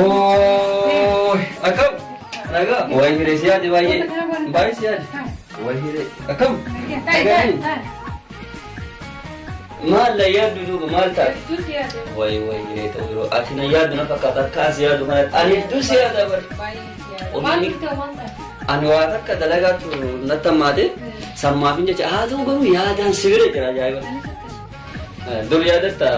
Oh, akkam? Nagaa? Wayi hiree si yaade baay'ee. Baay'ee si yaade. Wayi hiree. Akkam? Nagaa? Maal la yaaddu duuba maal taate? Wayi wayi hiree ta'u yeroo ati na yaaddu na fakkaata akka asi yaaddu kanatti ani hedduu si yaada bari. Ani waa takka dalagaatu natti hammaate sammaafin jecha haa ta'u garuu yaadaan si bira jira ajaa'iba. Dur yaadatta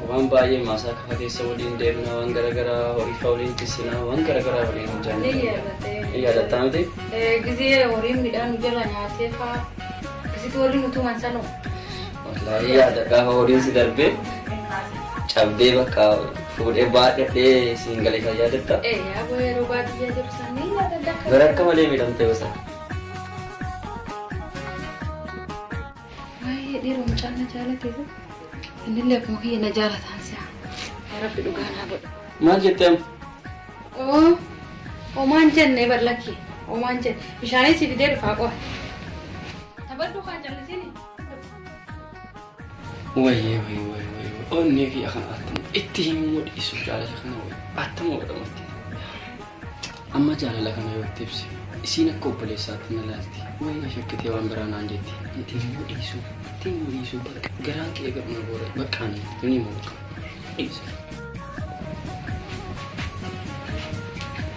waan baay'ee maasaa kafa keessa waliin deemna waan garaagaraa horii fa'aa waliin tissinaa waan garaagaraa waliin hojjanna. Yaadatta miti? Gisee horiin midhaan nu jala nyaatee fa'aa gisitti warri nu tuman sanoo. Wallaahi yaada gaafa horiin si darbee cabdee bakka fuudhee baadhadhee siin galee kan yaadatta. Yaaboo yeroo baadiyyaa jiru sanii yaadadha. Gara akka malee miidhamtee gosa. Baay'ee dhiiroo mucaan na jaalate kun innillee akkuma kiyya na jaalataan si'a. Yaa Rabbi dhugaa naa godha. Maal jettee amma? Oo homaan jenne bar lakki homaan jenne bishaanis si fidee dhufaa qofa. Taphadhu kaan callisini. Wayyee wayyee wayyee wayyee onnee kiyya kana attama itti himuu dhiisu jaalala kana wayyee attama godhamatti. Amma jaalala kana yoo itti ibse isiin akka obboleessaatti na laalti wayi na shakkitee waan biraa naan jetti itti himuu dhiisu itti himuu dhiisu bakka garaan kiyya garuu na boora bakka ani hin himu bakka dhiisa.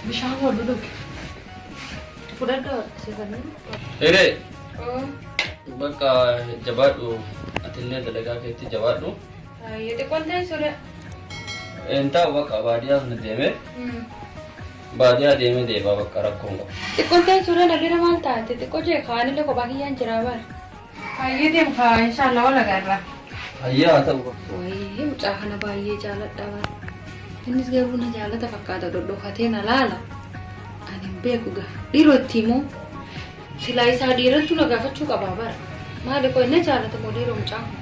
Bishaan hodhu dhugi. Fudhadhu si fadhu. Hiree bakka jabaadhu atillee dalagaa keetti jabaadhu. Xiqqoon ta'e soda. Hin ta'u bakka baadiyyaa sana deemee baadiyyaa deemee deebaa bakka rakkoon qabu. Xiqqoon ta'e soda na bira maal taate xiqqoo jee kaanillee kophaa kiyyaan jiraa bara. Hayyee deemu kaa inshaallah wal agarra. Hayyaa haa ta'u bakka. Wayii mucaa kana baay'ee jaaladha bara. Innis garuu na jaalata fakkaata dhodhokatee na laala. Ani hin beeku gaa. Dhiiroo itti himuu. Silaa isaa dhiirattu na gaafachuu qabaa bara. Maali qoy na jaalata moo dhiiroo mucaan kun?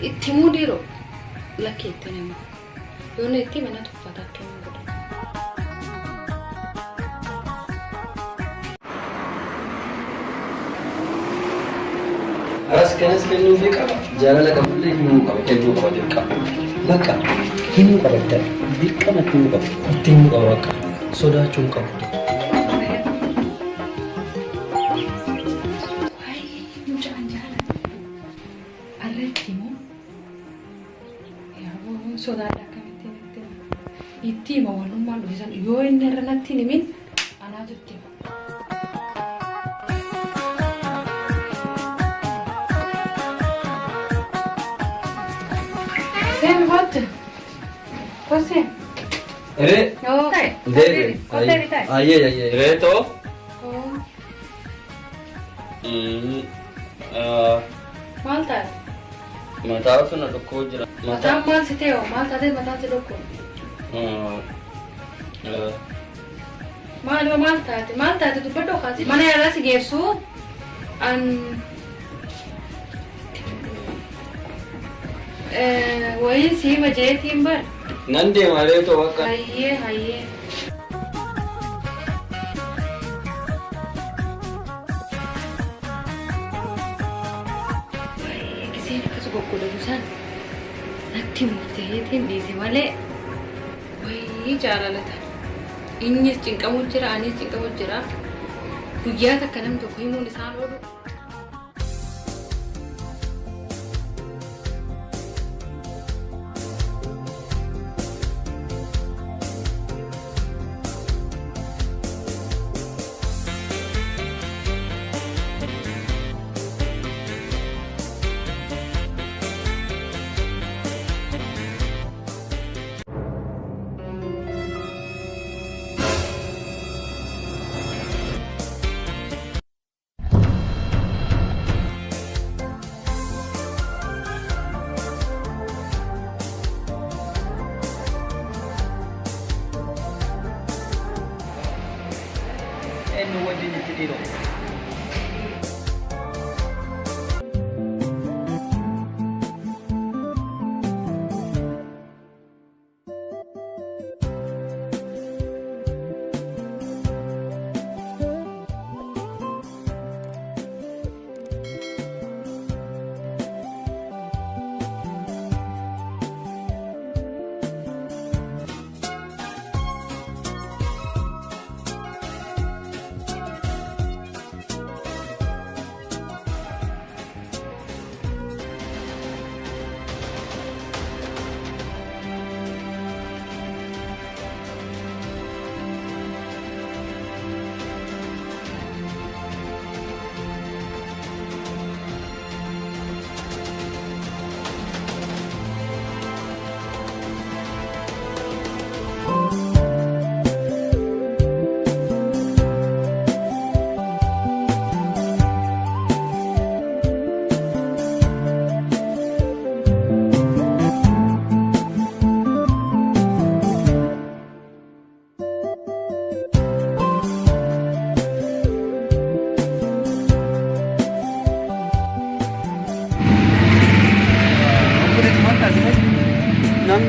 Itti himuu dhiiroo? Lakkii itti hin himu. Yoo na itti hime na tuffata akkamiin godha. Ras kanas kennuufii qaba. Jaalala qabullee himuu qaba. Kennuu qaba dirqama. Bakka himuu qaba dirqama itti himuu qaba. Itti himuu qaba bakka sodaachuu hin qabu. Waayee mucaan jaalata. Arra itti himuu. Yaaboo sodaadha akkamittiin itti hima. Itti hima wannummaan dhufe san yoo inni irra natti hin himin anaatu itti hima. Seen kottu. Koseen. Hiree Yoo ta'e. deebi. Kottu deebi ta'e. Ayyee ayyee hiree too. Maal taate? Mataa sun na dhukkubuu jira. Mataan maal si ta'e hoo? Maal taatee mataan si dhukkuba? Maaloo maal taate? Maal taate dubbadhu kaasi. Mana yaalaa si geessu an wayiin si hima jeetiin bar. Nan deema hiree too bakka. Hayyee hayyee. Giseen akkas goggodhamu san natti murteetiin dhiise malee wayii jaalala tana. Innis cinqamu jira anis cinqamu jira. Guyyaa takka namni tokko himuun isaan oolu. Eenyu wajjin itti dhiiroo?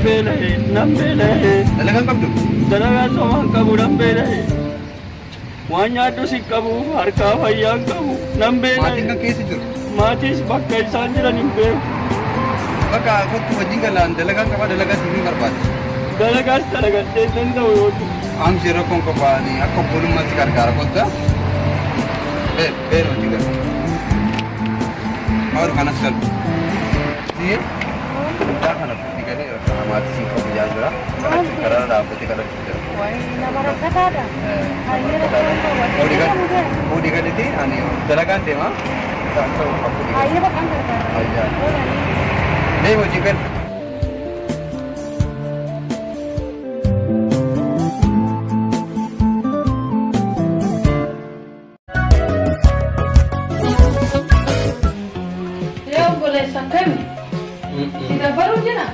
beela'e, nan beela'e. Dalagaan qabdu? Dalagaa somaan qabu nan beela'e. Waan nyaadhu si qabu, harkaa fayyaa hin qabu, nan Maatiin beela'e. kan keessa jiru. Maatiis bakka isaan jiran hin beeku. Bakka kottu wajjin galaan dalagaan qaba dalagaa siif hin barbaade. Dalagaas dalagadhee hin danda'u yoo ta'u. Amsi rakkoon qophaa'anii akka obbolummaatti gargaara kottaa. Been hojii gala. Maal kanas galu. Si'ee guddaa kana fuudhii galee rakkoo maatii siin qabu jaan jira. Kadhachuu karaa dhaabbatee kadhachuu jira. Nama rakkataadha. Fuudhii galeeti ani dalagaan deema. Akka fuudhii galee. Hayyee bakka gargaara. Ayyaa. Deema hojii gala. Yaa obboleessa akkami? Si dabbaluu jira?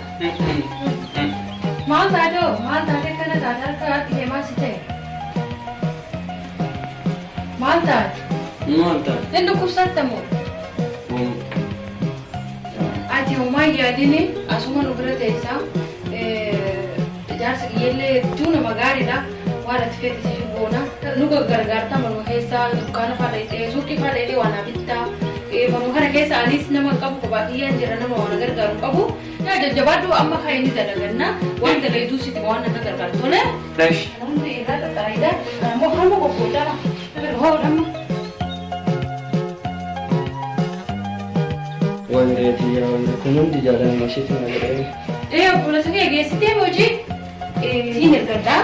Maal taate hoo? Maal taate akkana taate harka deemaa si ta'e? Maal taate? Maal taate? Inni dhukkubsatta moo? Ati homaa yaadini asuma nu bira teessaa. Ijaarsa kiyyallee hedduu nama gaariidha. Waan ati feete siif goona. Nu gargaarta manuma keessaa dukkaana fa'aa dhaqxee suuqii fa'aa dhaqxee waan bittaa. Manuma kana keessa anis nama hin qabu kophaa kiyyaan jira nama waan gargaaru qabu. Yaa jajjabaadhu amma kan inni dalaganna waan dalayduu sitti waan nama gargaaru tole. Dash. Namni irraa qaxxaayidaa. Ammoo harma qoqqoodhaa. Hoo dhamma. Wangeetii yaa wange kun hundi jaalaluma isheetu na godhee. Ee obboleessa kee geessitee hojii siin ergadhaa.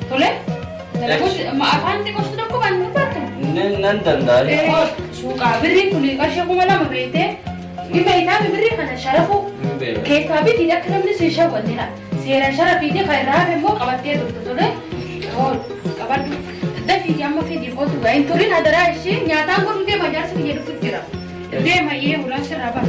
Tole. Afaan xiqqoostu tokko kan dubbattu. Nan danda'a. Suuqaa birriin kun qarshii 2000 beektee dhimma isaa birrii kana sharafuu keessaa bitii akka namni si shawwannedha. Seeraan sharafiitii kan irraa hafe immoo qabattee turte tole. Qabadhu. Dafii amma fidii kootu gaa hin turin hadaraa ishee nyaataan godhu deema jaarsa kiyya dhufuuf jira. Deema iyyee ulaan sirraa ba'a.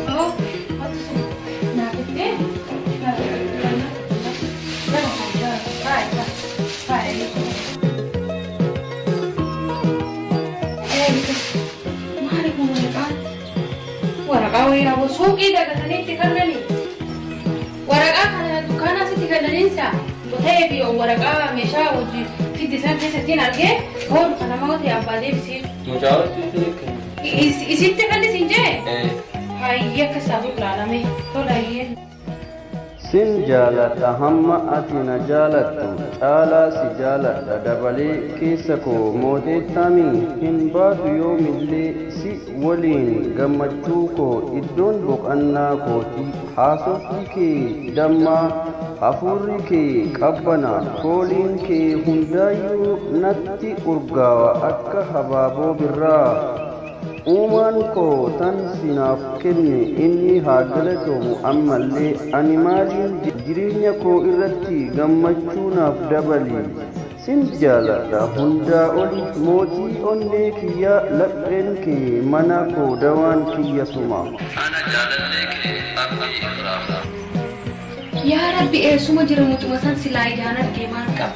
Oh, Maali kun waraqaan? Waraqaa wayii raawwa suuqii dagatanii itti kennanii. Waraqaa kana dukkaana asitti kennaniinsa ta'ee fi waraqaa meeshaa hojii fiddi isaan keessattiin argee hoolu kana nama ta'e abbaa deebisee. Mucaa wajjin kenna. Isitti kennisiin jee? Hayyee akka isaaf ilaalame tola hayyee. Sin jaaladha hamma ati na jaalattu caalaa si jaaladha dabalee keessa koo mooteettaami hin baatu yoomillee si waliin gammachuu koo iddoon boqannaa kootii haasofni kee dammaa hafuurri kee qabbana fooliin kee hundaayyuu natti urgaawa akka habaaboo birraa. Uumaan koo tan sinaaf kenne inni haa galatoomu ammallee ani maaliin jireenya koo irratti gammachuu naaf dabali. Sin jaaladha hundaa oli mootii onnee kiyya lapheen kee mana koo dawaan kiyya suma. Ana jaalallee kee abdii irraa. Yaa Rabbi eessuma jira mucuma san silaa ijaan argee maal qaba?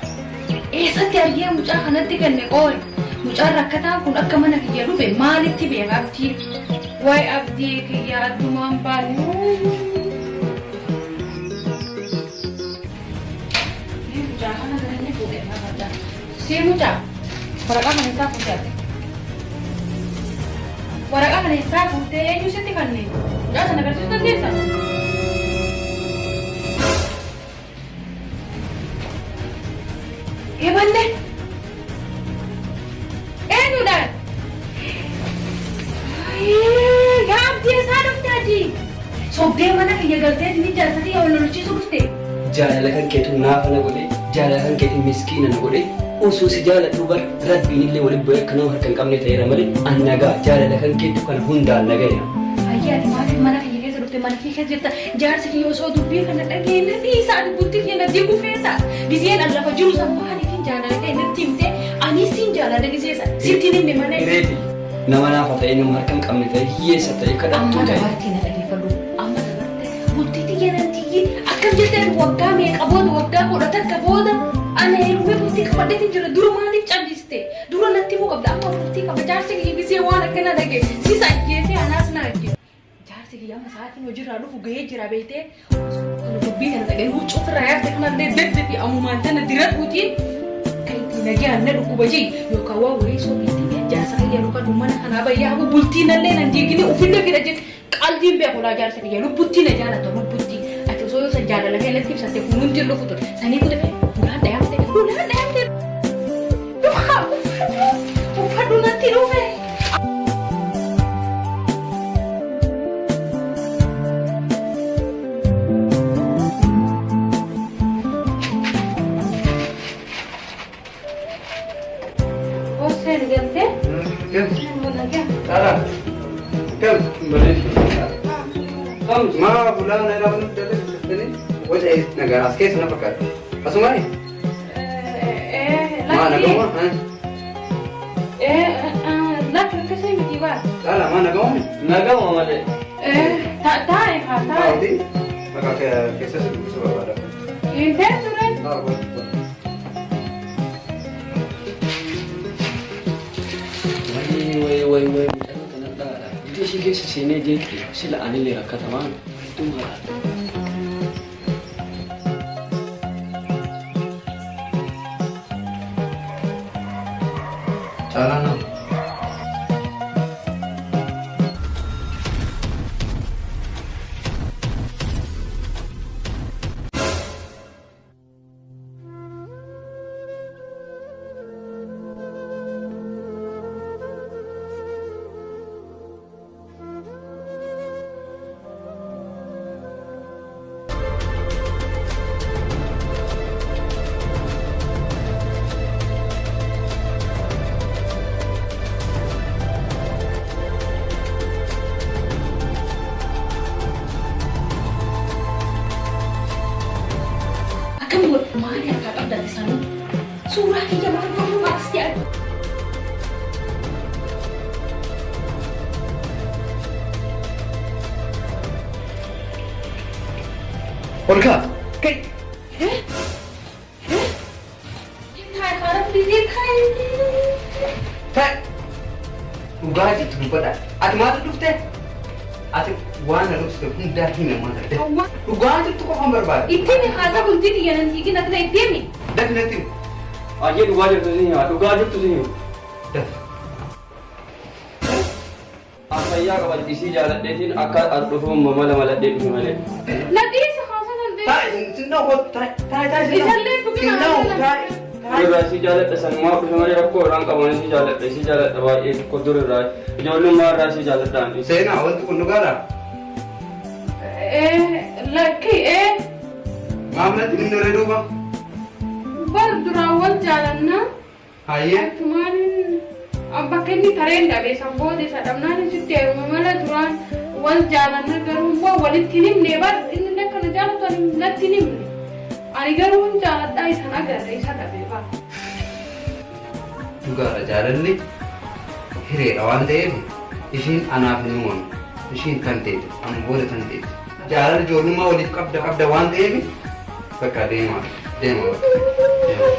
Eessatti argee mucaa kanatti kenne qooyi? Mucaan rakkataan kun akka mana kiyya dhufe maalitti beeka abdii? Waay abdii kiyya addumaan baane. Mucaa kana gara inni fuudhee maal Si mucaa waraqaa kana isaa fuutee ate. Waraqaa kana isaa fuutee eenyu sitti kenne? Mucaa sana agarsiisuu dandeessaa? Eeballe! Eenyudhaan? Yaa abdii isaa dhufte ati? Sobdee mana kiyya galtee ni jaarsatii wal lolchiisuu dhufte. Jaalala kan keetu naafa na godhe, jaalala kan keetu miskiina na godhe, osoo si jaaladhu bar rabbiin illee waliin bu'ee akka nama harka hin qabne ta'eera malee an nagaa jaalala kan keetu kana hundaan nagayeera. Ayyaa ati maaliif mana kiyya keessa dhufte mana kiyya keessa jirta jaarsi kiyya osoo dubbii kana dhageenye dhiisaa dubbitti kiyya na diiguu feeta. Gizeen an lafa jiru san maaliif Isiin jaalala kee natti himte ani isiin jaalala giseessa sitti himne malee. Hireeti nama naafa ta'e nama harka hin qabne ta'e hiyyeessa ta'e kadhattuu Amma ta'e. dabartee na dhaggeeffadhu. Amma dabartee bultii xiyya nan xiyyi akkam jettee waggaa meeqa booda waggaa 11 booda ana heerumee bultii qabadheetiin jira dura maaliif calliste dura natti himuu qabda amma bultii qaba jaarsi kiyya gisee waan akkana dhage sis ajjeesee anaas na ajjeese. Jaarsi kiyya amma sa'aatiin hojiirraa dhufu gahee jira beektee kana dubbii kana dhagee huccuu ofirraa yaafte kanallee dadda fi ammumaan tana diradhuutiin kan ittiin nagayaan na dhukkuba jee yookaan waa wayii sobiitti jaarsa kiyya yookaan mana kanaa bayyaa hafu bultii nallee nan diigini ofillee fidha jette qalbiin beeku laa jaarsa kiyya lubbuttii na jaalata lubbuttii ati osoo yoo san jaalala kee natti ibsatte kun hundi dhufu ture sanii kute ulaan dhayaamte ulaan dhayaamte dhufa uffadhu natti dhufe. Hoseen galtee? Caalaa. Kam? Maa bulaa na ilaalu dalagtanii waca nagaa as keessa na fakkaata. Asumaani? Maa nagama? Lakki akkasii miti baa. Caalaa maa nagama? Nagama malee. Taa'e haa taa'e. Taa'uti bakka keessa si dubbisuu barbaada. Hin teessu. Way way way mucaan kana dhaadha. Biyya ishee keessa seenee jeeqe sila anillee rakkatamaan heddumaadha. Caalaa nama. Akkam godhu maali harkaa qabdan isaanii? Suuraa kiyya maal godhuu baastee argu? Ol kaa. Kai. Taa'e karaa fiizee taa'e. Taa'e. Dhugaa jirtu dubbadha. Ati maaltu dhufte? Ati waan na dhufte hundaa hime maal ta'e? Dhugaa jirtu qofaan barbaada. Ittiin haasaa bultii xiyya nan hiikin ati na itti himi. Dafi natti himi. Ayyee dhugaa jirtu si hima dhugaa jirtu si hima. Dafi. Fayyaa qaban isii jaaladheetiin akka as dhufuun mala maladhee dhufe malee. Na dhiisi haasaa nan beeku. Taa'e sinnaa kootu taa'e taa'e taa'e sinnaa. Isallee tuqina Sinnaa taa'e. Durraa isii jaaladha sanumaa dhufe malee rakkoo irraan qaban isii jaaladha isii jaaladha baay'ee tokko dur irraa ijoollummaa irraa isii jaaladhaan. Seenaa wanti kun dhugaadha. Lakki Maamilatti inni irra duuba. Bar duraan wal jaalannaa. Hayyee. Akkumaan bakka inni tareen dhabe san booda isa dhabnaan sitti heeruma mala duraan wal jaalanna garuu immoo walitti hin himne bar inni akkana jaalatu ani natti hin himne. Ani garuu hin jaaladhaa isan agarre isa dhabe bar. Dhugaadha jaalalli hireedha waan ta'eef ishiin anaaf hin uumamne ishiin kan ta'eeti amma booda kan ta'eeti. Jaalala ijoollummaa waliif qabda qabda waan ta'eef bakka deema deema bakka deema.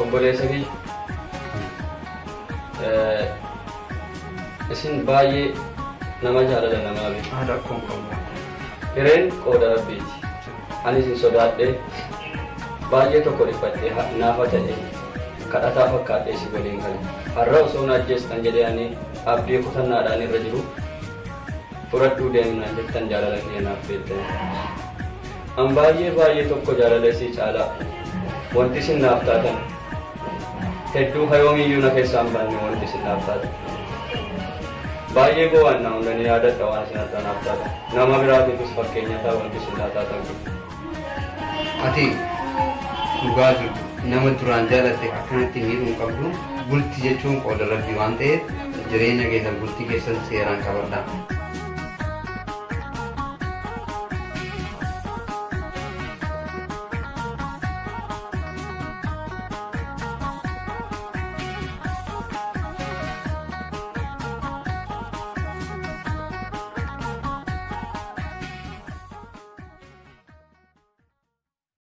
Obboleessa kiyya. Isin baay'ee nama jaalala namaa beeku. Haadha akkoo hin qabu. Hireen qooda rabbiiti. Ani isin sodaadhee baay'ee tokko dhiphadhee naafa ta'e kadhataa fakkaadhee si waliin gale. Har'a osoo na ajjeestan jedhee ani abdii kutannaadhaan irra jiru fudhadhuu deemnaan jettan jaalala kiyya naaf beektan. An baay'ee baay'ee tokko jaalala isii caalaa wanti isin naaf taatan hedduu hayoomiyyuu na keessaa hin baanne wanti isin naaf taatan. Baay'ee gowwaan na hunda ni yaadadha waan isin har'a naaf taatan. Nama biraatiifis fakkeenya ta'a wanti isin naaf taatan kun. Ati dhugaa jirtu nama duraan jaalatte akkanatti miidhuu hin qabdu bultii jechuun qooda rabbii waan ta'eef jireenya keessan bultii keessan seeraan qabadhaa.